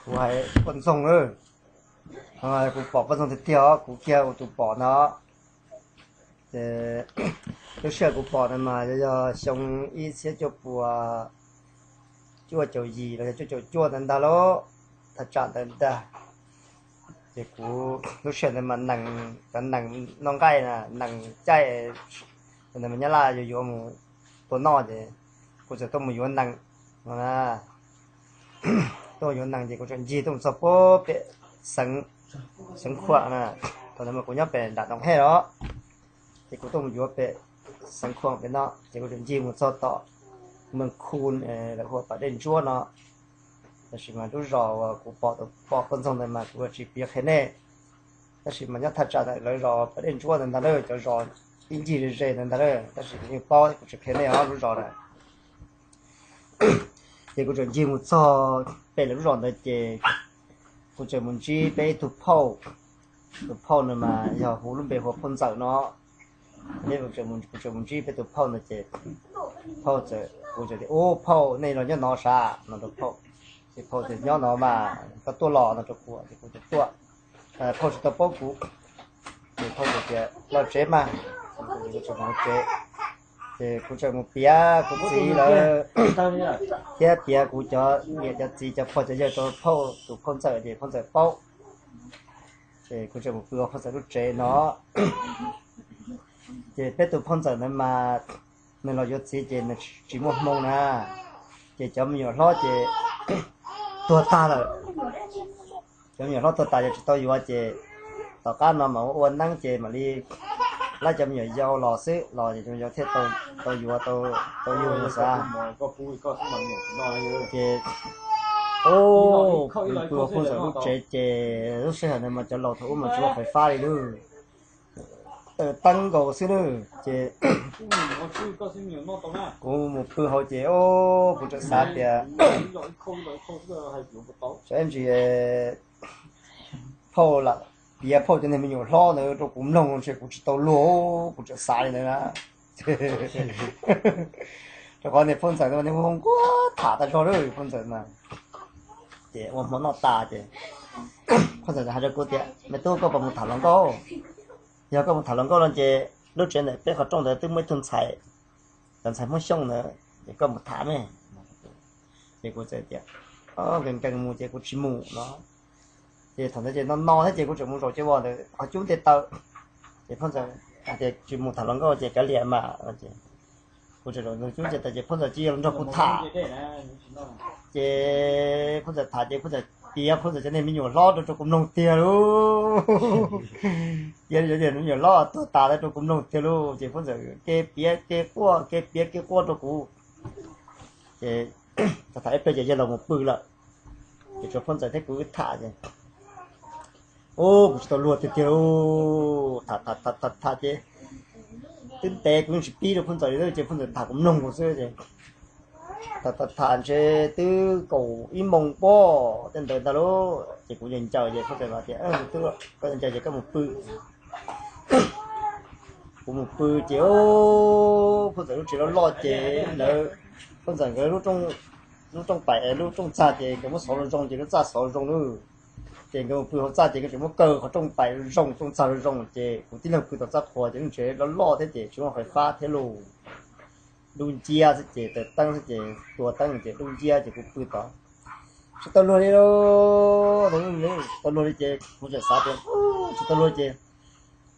Kuv hais poj ntxoog lawm, kuv pom poj ntxoog tiag tiag os, kuv kiag ua tus pom no. Ces lub sij hawm kuv pom no mas yog xyoo ib txhiab cuaj pua cuaj caum yim los yog cuaj caum cuaj ntawd ntag lauj, thaj tsam ntawd ntag. Ces kuv lub sij hawm ntawd mas nees, cov nees noj nqaij na, nees caij, ntawd mas nyab laj yuav yuav mus tua noj ces kuv txawm tuaj mus yuav nees no na. Tuaj yuav nees ces kuv txawm ncig tuaj mus txog pem xeev, xeev Khuam na. Thaum ntawd mas kuv nyob pem nram Noo Hej los, ces kuv tuaj mus yuav pem xeev Khuam pem no ces kuv txawm ncig mus txog tom Mees Khu, lawv hu ua Pas Dej Ntsuab no. Tab sis mas lub zos uas kuv pom, pom poj ntxoog ntawd mas kuv tsis piav qhia nej. Tab sis mas nyob thaj tsam ntawm lawv zos Pas Dej Ntsuab ntawd ntag lauj, cov zos ib ncig ze ze ntawd ntag lauj, tab sis kuv yeej paub, kuv tsis qhia nej os lub zos na. Ces kuv txawm ncig mus txog pem lawv lub zos ntawd ces kuv txawm mus ntsib peb ib tug phauj. Tus phauj no mas yog hu lub npe hu ua phauj Ntxawm no. Kuv txawm mus ntsib peb tus phauj ntawd ces phauj txawm, kuv txawm tias, Ub phauj, nej los nyob no sav? No rau phauj. Ces phauj tias, Nyob no mas, koj tuaj los? No rau kuv ces kuv tias, Tuaj. Phauj tsis tau paub kuv, ces phauj txawm tias, Los tsev mas. Kuv txawm mus tsev, ces kuv txawm mus piav kuv txiv lawv thiab piav kuv cov niam cov txiv cov pog cov yawg rau phauj, tus phauj Ntxawm ces phauj Ntxawm paub. Ces kuv txawm mus pw hauv phauj Ntxawm lub tsev no. Ces peb tus phauj Ntxawm ntawd mas nws los yuav txiv ces nws tsis muaj hmoo na, ces cov me nyuam hlob ces tuag tag lawm. Cov me nyuam hlob tuag tas ces tsis tau yuav ces tom qab no mas ua ua neeb ces mam li lab cov me nyuam yau los xwb, los ces cov me nyuam yau thiaj tau yuav, tau yug no xav. Ces pw hauv phauj Ntxawm lub tsev ces lub sij hawm ntawd mas cov laus thaum ub mas tsis muaj fais fab li lawm, taws teeb nkaus xwb na. Ces kuv mus pw hauv ces kuv txawm xav tias, Tsam ib ntsis phauj lam piav phauj cov niag me nyuam hlob ntawd rau kuv mloog ntshe kuv tsis tau luag, kuv txawm xav li ntawd na. Rau qhov niag phauj Ntxawm no nws hu nquag tham tag zog lawm, phauj Ntxawm na. Ces ua hmo noj tas ces phauj Ntxawm hais rau kuv tias, Me tub, koj puas mus tham hluas nkauj? Yog koj mus tham hluas nkauj no ces lub tsev ntawm peb qhov rooj ntawd twb muaj ib tug ntxhais, cov ntxhais Hmoob Xyooj ntawd, ces koj mus tham me. Ces kuv txawm tias, Nkees nkees mus ces kuv tsis mus no. Ces thaum ntawd ces no no thiab ces kuv tseem mus zaum cov vos ntawd qhov cub nte taw. Ces phauj Ntxawm hais tias tsis mus tham hluas nkauj ces kav liam mas. Kuv tseem zaum cub nte taw ces phauj Ntxawm cia li los nrog kuv tham. Ces phauj Ntxawm tham ces phauj Ntxawm piav phauj Ntxawm cov niag me nyuam hlob rau rau kuv mloog tiag lauj. Piav cov niag me nyuam hlob tuag tas rau kuv mloog tiag lauj. Ces phauj Ntxawm kev piav kev quaj, kev piav kev quaj rau kuv. Ces tham tham ib pliag ces yawg los mus pw lawm. Ces tshuav phauj Ntxawm thiab kuv wb tham ces, ub, kuv tsis tau luag tiag tiag lauj. Tham tham tham tham ces twb ntev kuv yeej tsis pib rau phauj Ntxawm li ces phauj Ntxawm tham kuv mloog kuv xwb ces tham tham tham ntshe twb kaum ib moos pob tej ntawd ntag lauj. Ces kuv ncaws ncaws ces phauj Ntxawm hais tias, Tub, koj ncaws ces koj mus pw. Kuv mus pw ces phauj Ntxawm lub tsev loj loj ces lawv, phauj Ntxawm nkawd lub rooj paim, lub rooj txag ces nkawd muab xov zoo zoo ces lub txaj xov zoo lawm. Ces nkawd mus pw hauv txaj ces nkawd tseem muab kaw qhov rooj paim zoo, rooj txag zoo zoo ces kuv tib leeg pw tom txaj qhua ces lub tsev loj loj thiab ces tsis muaj fais fab thiab lauj. Dub nciab xwb ces taws teeb xwb ces tua teeb ces dub nciab ces kuv pw tod. Tsis tau luag li lauj. Tsis tau luag li ces kuv tseem xav tias tsis tau luag ces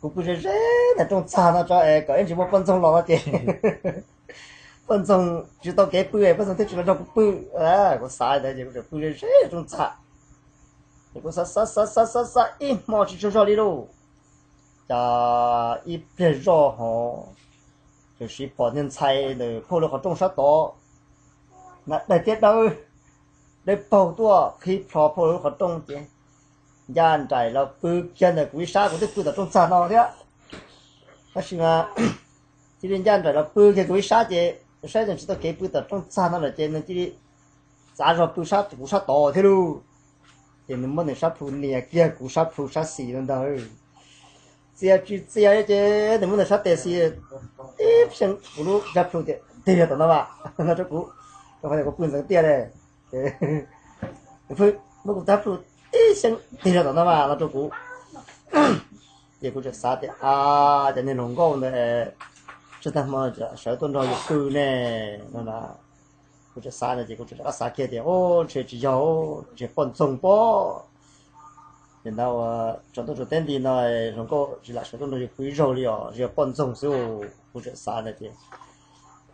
kuv pw ze ze ntawm rooj txag no tso es kom ib ntsis muaj poj ntxoog los no ces poj ntxoog tsis tau kev pw es poj ntxoog thiaj tsis los nrog kuv pw. Kuv xav li ntawd ces kuv tseem pw ze ze rooj txag. Ces kuv xav xav xav xav xav xav ib hmo tsis tsaug zog li lauj. Cas ib pliag zoj hov, txawm sis pom niag ntxhais ntawm phauj lawv qhov rooj sab tod, na daig tiab dawb, dawb paug tuaj qhib plho phauj lawv lub qhov rooj ces ncaj nraim los pw kiag ntawm kuv ib sab, kuv twb pw tom rooj txag no thiab. Tab sis mas cia li ncaj nraim los pw kiag kuv ib sab ces saib nws tsis tau kev pw tom rooj txag no lawm ces nws cia li txav zog pw sab kuv sab tod thiab lauj. Ces nws muab nws sab plhu nias kiag kuv sab plhu sab xis no ntag. Txias tsis txias ces nws muab nws sab tes xis tib xeeb kuv lub sab plhu tias tig tom no mas no rau kuv, rau qhov kuv pw ntxeev tiaj li. Ces nws pw Muab kuv tab plhu tib xeeb tig rau tom no mas no rau kuv. Ces kuv txawm xav tias, a, cov niag hluas nkauj ntawd tsawg tag hmo sawv tuaj nrog yus pw ne no. Kuv txawm xav no ces kuv txawm rov qab xav kiag tias, o, ntshe tsis yog, ntshe poj ntxoog pob. Ces ntawd uas tsaus ntuj tsaus teb nti no hluas nkauj tsis lam sawv tuaj nrog yus pw ib zaug li os, yog poj ntxoog xwb. Kuv txawm xav no ces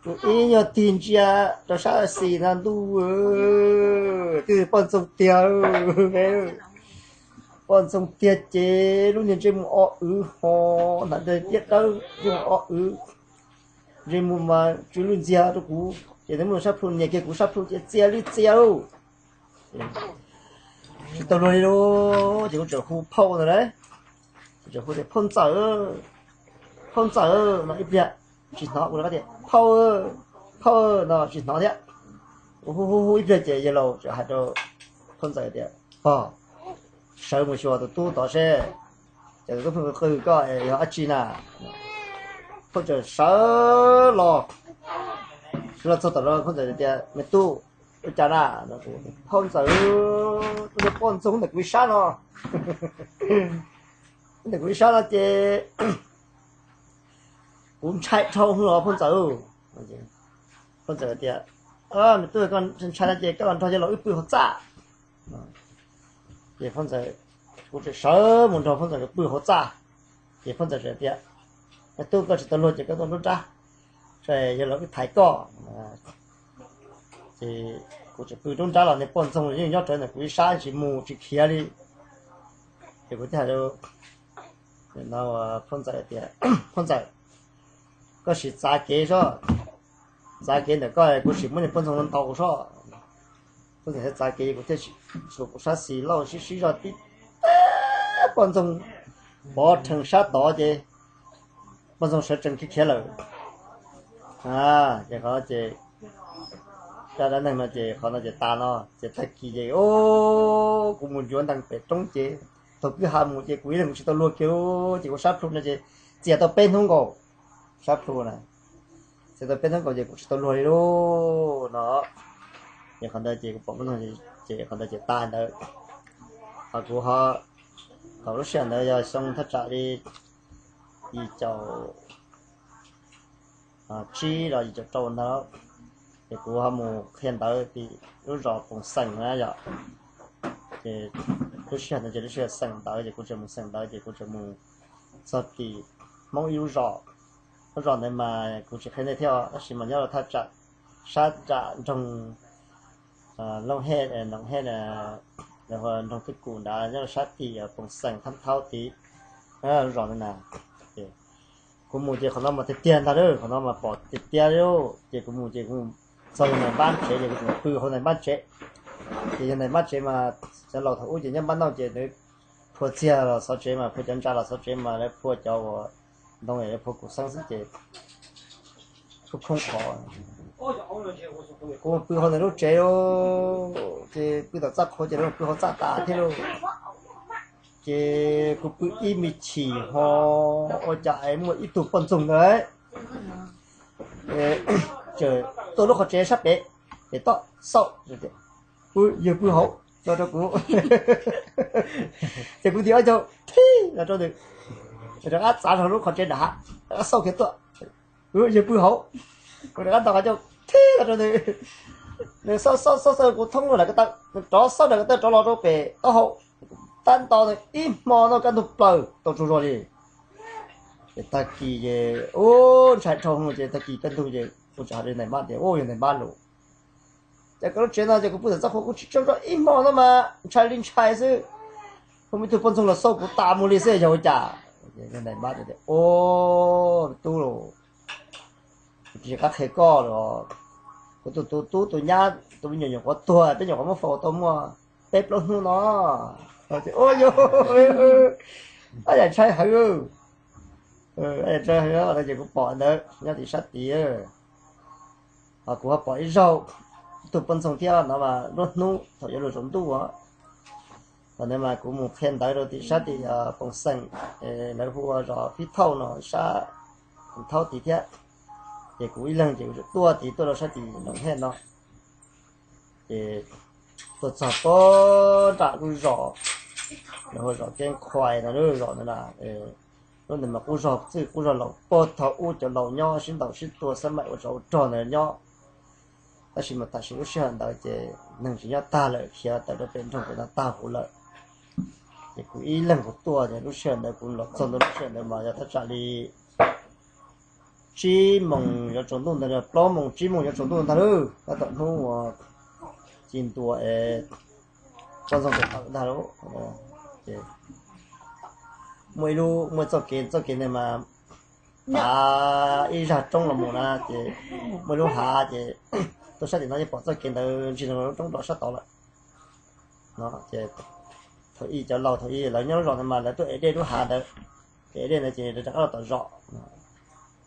kuv ib nyuag tig ntsia rau sab xis no ntuj, twb poj ntxoog tiag. Poj ntxoog tiag ces lub niag ntsej muag o wv ho, hnav ntaub tiab dawb, ntsej muag o wv, ntsej muag mas tsw lwj ntxiag rau kuv. Ces nws muab sab plhu nias kiag kuv sab plhu ces txias li txias lauj. Tsis tau luag li lauj, ces kuv txawm hu phauj ntawd lauj. Kuv txawm hu tias, phauj ntxawm, phauj ntxawm no ib pliag tsis hnov. Kuv rov qab tias, phauj, phauj no tsis hnov thiab. Kuv hu hu hu ib pliag ces yawg laus txawm hais rau phauj ntxawm tias, pog, sawv mus xyuas tus tub tod seb, ces tus tub pheej qw qw koj yog dab tsi na. Phauj ntxawm sawv los, sawv los txog tom no phauj ntxawm tias, me tub, ua cas na? Phauj ntxawm, tus niag poj ntxoog ntawm kuv ib sab no, ntawm kuv ib sab no ces kuv ntshai dhau hwv os phauj ntxawm. Phauj ntxawm tias, me tub, koj ntshai no ces koj los nrog yawg laus wb pw hauv txaj. Ces phauj ntxawm, kuv txawm sawv mus nrog phauj ntxawm pw hauv txaj. Ces phauj ntxawm txawm tias, me tub, koj tsis tau luag ces koj tuaj nruab nrab, yawg laus wb thaiv koj. Ces kuv txawm pw nruab nrab los niag poj ntxoog yeej nyob rawv ntawm kuv ib sab tsis mus tsis khiav li. Ces kuv thiaj hais rau phauj ntxawm tias, phauj ntxawm, koj sim txav kev sob, txav kev ntawm koj, kuv sim muab niag poj ntxoog no ntaus sob. Phauj ntxawm thiaj txav kev, kuv thiaj tshuav kuv sab xis lauj, sib sib zog tib teg, poj ntxoog pov rhees sab tod ces poj ntxoog sawv tsees khiav khiav lawm. Ces qhov no ces, zaj dab neeg no ces qhov no ces tas no ces tag kis ces kuv mus ncuav ntees pem roob ces thaum kwj ha mus ces kuv ib leeg kuv tsis tau luag kiag, ces kuv sab plhu no ces txias tau peb hnub nkaus, sab plhu na, txias tau peb hnub nkaus ces kuv tsis tau luag li lauj no. Ces qhov ntawd ces kuv pom, ces qhov ntawd ces tas ntawd. Ho kuv ho, thaum lub sij hawm ntawd yog xyoo thaj tsam li yim caum tsib los yim caum rau ntawd, ces kuv ho mus qhia ntawv tim lub zos Poos Xeem na yom. Ces lub sij hawm ntawd ces lub sij hawm xeem ntawv ces kuv tseem mus xeem ntawv ces kuv tseem mus txog tim Hmoob ib lub zos. Lub zos ntawd mas kuv tsis qhia nej thiab tab sis mas nyob rau thaj tsam sab nram nroog Looj Hej, Noom Hej, nroog Twj Kum nrad nyob rau sab tim Poos Xeem Thab Thaub tid, lub zos ntawd na. Kuv mus ces qhov no mas tiag tiag ntag lauj, qhov no mas pom tiag tiag li. Ces kuv mus ces kuv txog yawg Nais Npab tsev ces kuv tseem pw hauv Nais Npab tsev. Ces yawg Nais Npab tsev mas cov laus thaum ub ces nyob Npab Nauj ces lawv phua txiag los xov tsev mas phua cov ntsa los xov tsev mas lawv phua cov uas ntoo lawv phua kuv xeeb xwb ces khoob khoob qhov. Kuv pw hauv ntawm lub tsev, ces pw tom txaj qhua ces lawv pw hauv txaj tas thiab lauj. Ces kuv pw ib me chim ho ua cas es muaj ib tug poj ntxoog ntawd txawm tuaj lub qhov tsev sab pem, pem toj xauj, yawg pw hauv no rau kuv. Ces kuv ntim ob caug thib no rau nws, rov qab txav zog lub qhov tsev nram hav, rov qab xauj kiag tuaj, yawg pw hauv. Kuv rov qab ntaus qhov ncauj thib no rau nws, nws xauj xauj xauj xauj kuv thoob lub nram ko taw, nws rov xauj nram ko taw rov los rau pem taub hau. Tab ntaus nws ib hmo no kaj ntug plaws tau tsaug zog li. Ces tag kis ces ub ntshai dhau hwv ces tag kis kaj ntug ces kuv txawm hais rau Nais Npab tias, ub, yog Nais Npab lus, ces koj lub tsev no ces kuv pw tom txaj qhua kuv tsis tsaug zog ib hmo no mas ntshai li ntshai xwb. Kuv muaj ib tug poj ntxoog los xauj kuv tas mus li xwb yog ua cas? Yawg Nais Npab tias, ub, tub los, kuv tsis qab qhia koj los, kuv tus tub tus nyab tus me nyuam nyuam qhuav tuag, peb nyuam qhuav muab faus tau muaj peb plaub hnub no. Ub, yog, ab yam ntshai heev, ab yam ntshai heev no ces kuv pom ntawd nyob tim sab tid. Ho kuv ho pom ib zaug ib tug poj ntxoog thiab no mas nruab hnub thaum yuav luag tsaus ntuj os. Thaum ntawd mas kuv mus qhia ntawv rau tim sab tim Poos Xeem, lawv hu ua zos Phib Thauj no sab Poos Thauj tid thiab. Ces kuv ib leeg ces kuv txawm tuaj tid tuaj rau sab tim Noom Hej no. Ces Tuaj txog pag nram lub zos, lawv hu zos Keeb Khuais no, lub zos ntawd na. Lub ntawd mas qub zos txwj qub zos laus, pag thaum ub cov laus nyob sib ntaus sib tua xab maim ua tsov ua rog ntawd nyob. Tab sis mas tam sim lub sij hawm ntawd ces neeg tsis nyob tag lawm, khiav tawm rau pem nroog pem no tag huv lawm. Ces kuv ib leeg kuv tuaj ces lub sij hawm ntawd kuv los txog ntua lub sij hawm ntawd mas yog thaj tsam li tsib moos yuav tsaus ntuj ntag, plaub moos tsib moos yuav tsaus ntuj ntag lauj, tab tom hnub uas ci ntua es poj ntxoog tawm tawm ntag lauj. Ces muaj ib lub, muaj txoj kev, txoj kev ntawd mas tav ib zaj roob los mus na, ces muaj ib lub hav ces tuaj sab tim no yeej pom txoj kev ntawd ntsia loo lub roob rau sab tod lawm. No ces thaum ub cov laus thaum ub lawv nyob lub zos ntawd mas lawv tuaj ev dej lub hav ntawd, ev dej ntawd ces lawv rov qab los tom zos.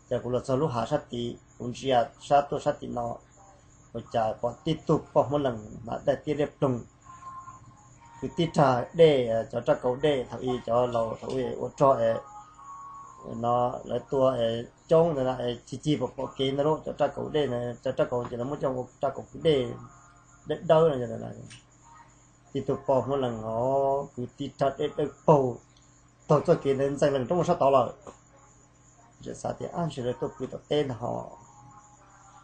Ces kuv los txog lub hav sab tid, kuv ntsia sab tuaj sab tim no, ua cas pom tib tug poj Hmoob Lees hnav daim tiab liab ploog, kwv tib rag dej, cov raj kaus dej thaum ub cov laus thaum ub ua rog es no lawv tua coob ntawd na, cig cig pom pom kev ntawd lauj, cov raj kaus dej na, cov raj kaus ces lawv muab coj ua raj kaus kwv dej, dawb dawb no. Tib tug poj Hmoob Lees os, kwv tib rag dej dawb paug taug txoj kev ntawd ntxees lees roob sab tod lawm. Txawm xav tias, ab, ntshe lawv tuaj pw tom teb ntag ho.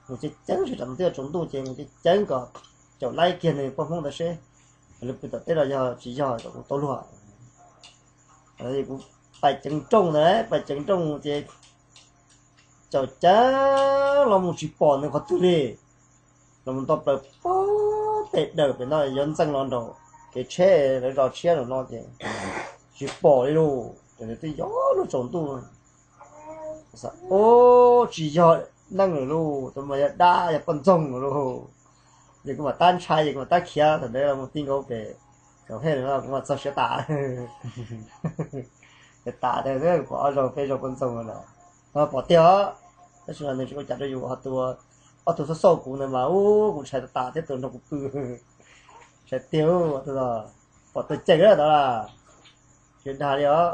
Mus ceev ceev seb, tsam twb yuav tsaus ntuj ces mus ceev ceev kom caum laib kiag nws poj Hmoob ntawd seb lawv pw tom teb los yog tsis yog kom kuv tau luag. Kuv pais ceev nrooj ntawd, pais ceev nrooj ces caum ceev los mus tsis pom nws qhov twg li. Los mus nto plaws pag pem dawm pem no yuav ntxeev los nraum kev tsheb lawv zos tshiab no ces tsis pom li lauj. Ces nws twb yuav luag tsaus ntuj. Ub, tsis yog neeg lawm lauj, tus mas yog dab yog poj ntxoog lawm lauj. Ces kuv mam tab ntshai, ces kuv mam tab khiav, thaum ntawd mus ti nkaus pem Kaum Hej no kuv mam txog siav tas. Ces tas tas pom ob zaug peb zaug poj ntxoog lawm. Pom tiag os, tab sis mas nws tsis ua cas rau yus, ho tus, ob tug xauj xauj kuv ntawd mas ub, kuv ntshai tas tas thiab tus nrog kuv pw. Ntshai tiag, pom tus ceem lawm ntawd, tsis dag li os.